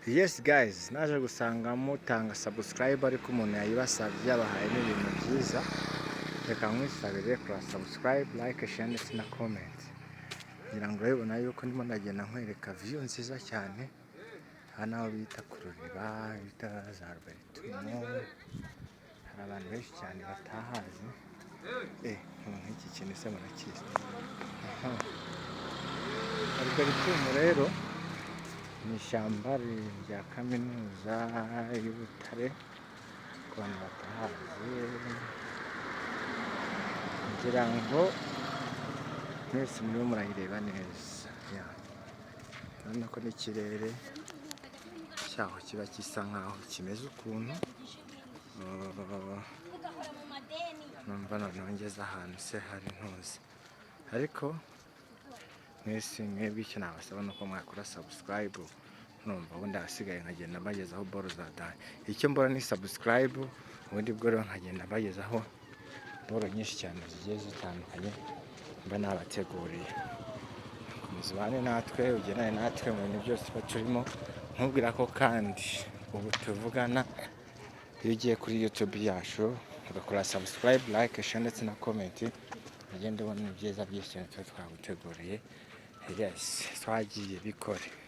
Yes guys, naje gusanga mutanga subscribe, ariko umuntu yayibasabye yabahaye n'ibintu byiza. Reka nkwisabire kora subscribe, like, share ndetse na comment. Ngira ngo urabibona yuko ndimo ndagenda nkwereka view nziza cyane. Aha naho bita ku Ruriba, bita za Arboretum. Hari abantu benshi cyane batahazi. Nk'iki kintu se murakizi? Aha. Arboretum rero ni ishyamba rya Kaminuza y'u Butare, ku bantu batahazi. Ngira ngo mwese murimo murayireba neza. Yeah. Urabona ko n'ikirere cyaho kiba gisa nkaho kimeze ukuntu. Numva noneho ngeze ahantu se hari ntuzi, ariko mwese mwebwe icyo nabasaba ni uko mwakora subscribe, numva ubundi ahasigaye nkagenda mbagezaho boro za dani. Icyo mbona ni subscribe, ubundi bwo rero nkagenda mbagezaho boro nyinshi cyane zigiye zitandukanye mba nabateguriye. Komeza ubane natwe, ugendane natwe mu bintu byose tuba turimo. Nkubwira ko kandi ubu tuvugana, iyo ugiye kuri YouTube yacu ugakora subscribe, like, share ndetse na comment, ugenda ubona ibyiza byinshi cyane tuba twaguteguriye. Yes, twagiye, bikore.